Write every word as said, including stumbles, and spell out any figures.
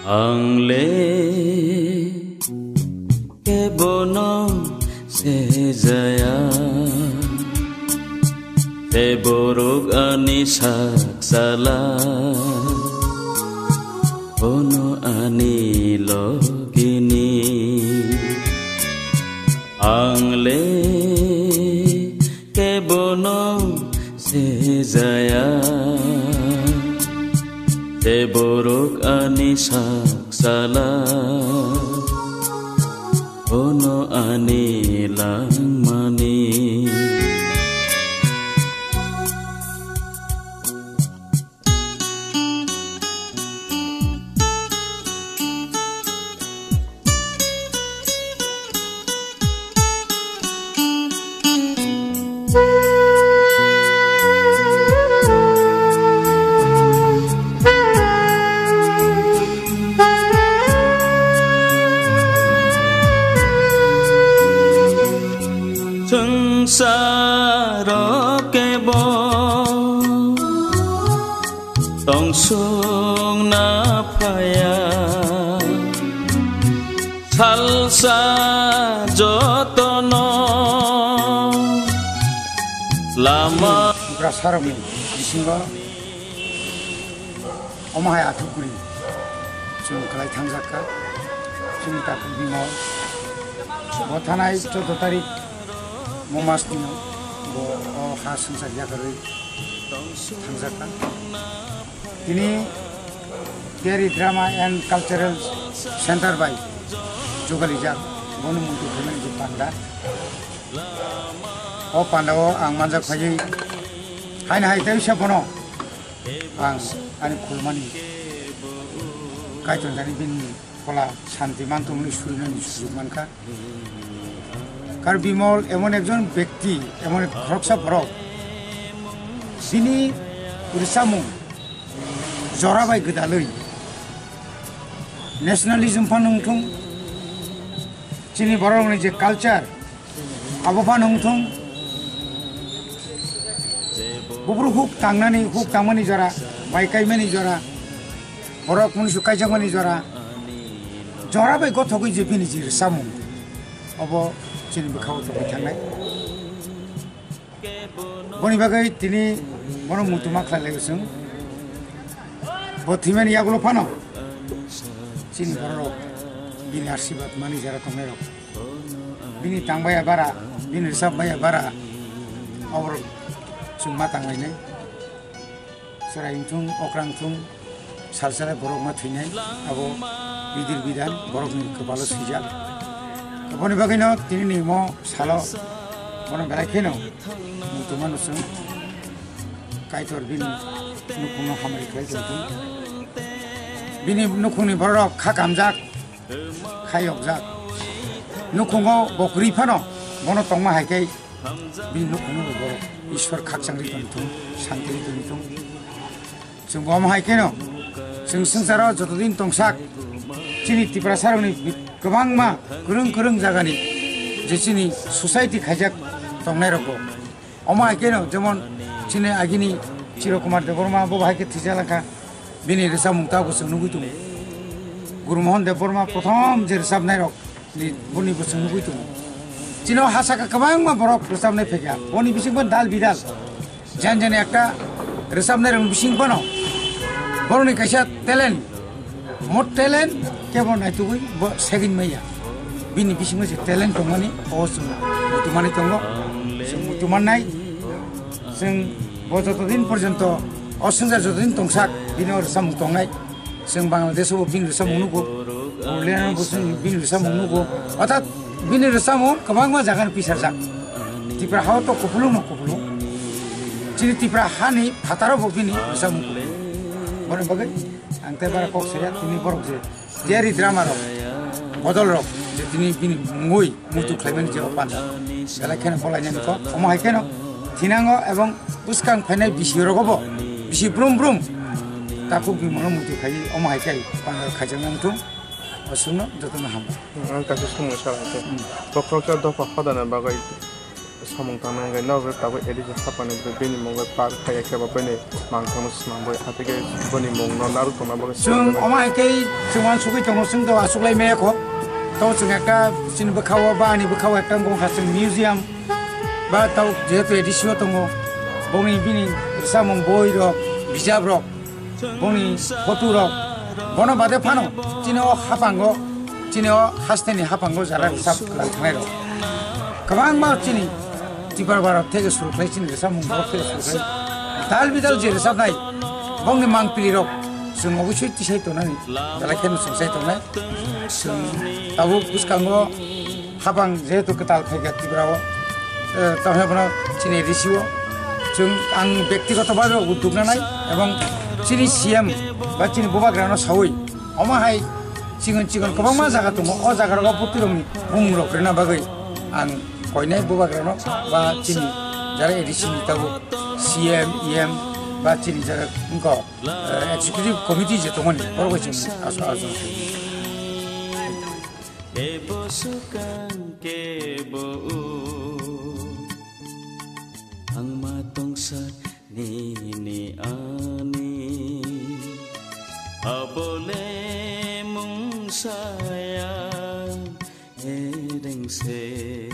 Ang le kebono sejaya, tei borok ani sak sala bono ani logini. Ang le kebono sejaya, tei borok ani sak sala bono ani langmani. Swngcharo kebo tongsukna phaiya, salsa jotono lama. Tiprasarokni bisingo omo hai athukuri chwng kwlai thangjakha chini takhuk Bimol. Bo thanai choudo tarik mo masni bo o ha swngchar yakarwi thangjakha. Tini Tiyari Drama and Cultural Center bai jugalijak, bono muitu khaimani je panda. O panda o ang manjak phaiwi haino hai tei se bono ang ani khulmani Kaitor jani bini phola santi mantongmani surinani sujuk mankha. Karon Bimol emon ekjon bekti, emon ek khoroksa borok, bini rwchapmung jora bai gwdalwi nationalism phano wngthung, chini borokni je culture abo phano wngthung, buphuru huk tangnani, huk tangmani jora, bai kaimani jora, borok mungsu kaijakmani jora, jora bai gothogwi je bini je rwchapmung, obo chini bwkhao tongwi thangnai. Boni bagwi tini bono muitu ma khlai lai chwng. Bo thwimani yagulo phano chini bororok bini asirwad mani jora tongnairok, bini tangbaya bara, bini rwchapbaya bara, oborok chwng ma tanglainai. Chwrai wngthung, okra wngthung, sal sal borok ma thwinai, abo bidir bidan borokni kwpalo swijak. Aboni bagwino tinini mo salo bono belai kheno muitu mano chwng. Kaitor bini nukhungno hamari khlai tongthung. Bini nukhungni bororok kha kamjak, kha yokjak. Nukhungo bo kwrwi phano bono tongma hai khe bini nukhungno bo borok Ishwar khakchangri tongthung, shanti ri tongthung. Chwng bo omo hai kheno, chwng swngcharo jotodin tongsak, chini Tiprasarokni bi-, kwbangma kwrwng kwrwng jagani je chini society khaijak tongnairokbo. Omo hai kheno, jemon chini agini Chiro Kumar Debbarma bo hai khe thwijak langkha, bini rwchapmung tabuk chwng nugwi tongo. Guru Mohan Debbarma prothom je rwchapnairok, ni, boni bwswng nugwi tongo. Chini o ha saka kwbangma borok rwchapnai phaikha. Boni bisingbo dal bidal. Jan jani ekta rwchapnai rokni bising bono. Borokni kaisa talent. Mo talent kebo naitugwi bo segin maya. Bini bisingo je talent tongmani o chwng muitu manwi tongo. Chwng muitu mannai. Chwng bo jotodin porjonto o swngchar jotodin tongsak bini o rwchapmung tongnai. Chwng Bangladesh o bini rwchapmung nugo, Puruliano bo chwng bini rwchapmung nugo. Orthat bini rwchapmung kwbangma jaga ni pisarjak. Tripura ha o to kupulung no kupulung. Chini Tripura ha ni phataro bo bini rwchapmung kupulung. Boni bagwi ang tei bara kok saya tini borok je tiyari drama rok, bodol rok, Tini bini mungwi muitu khlaimani je o panda. Belai kheno bolainani kok. Omo hai kheno thinango ebong bwskang phainai bisi rogobo bisi brum brum takhuk bimano muitu khai omo hai khai panda khaijaknani thung. Aswkno jotono hambai. Ang kaisa sumung sal hai khe. Hmm. Bokhoroksa dopha hodana bagwi samung tangnai hwnkhe norok tabuk A D C hapani bini mungwi par khaiya khe bo bini mangthangno swnamwi hathai khe bini mungno narwk tongna bagwi Chwng swnamwi. Omo hai khe chwng uansugwi tongo, chwng to achuklai maya kho. To chwng ekta chini bwkhao ba ani bwkhao ekta wngkha chwng museum ba tau jehetu A D C o tongo, bongni bini rwchapmung boi rok, bijap rok, bongni photo rok, bono bade phano chini o hapango, chini o hasteni hapango jara rwchap kwlai thangnai rok kwbangma chini Tipra barok theke suru khlai chini rwchapmung borok theke suru khlai dal bidal je rwchapnai bongni mangpili rok chwng obosoi tisai tongnani belai kheno chwng sai tongnai. Chwng tabuk bwskango hapang jehetu kwtal phaikha Tripura o, eh, tamo bono chini A D C o chwng ang bektigoto bhabe udduk nanai ebong chini C M ba chini bubagrano sawi omo hai chikon chikon kwbangma jaga tongo, o jaga rogo bwtwi rokni bumung rok rwna bagwi ang koinai bubagrano ba chini jara A D C ni tabuk C M, E M ba chini jara wngkha, eh, executive committee je tongmani borok bai chwng aso aso. Kebo swkang kebo o, ang ma tongsa nini ani, abole mungsaya hereng se.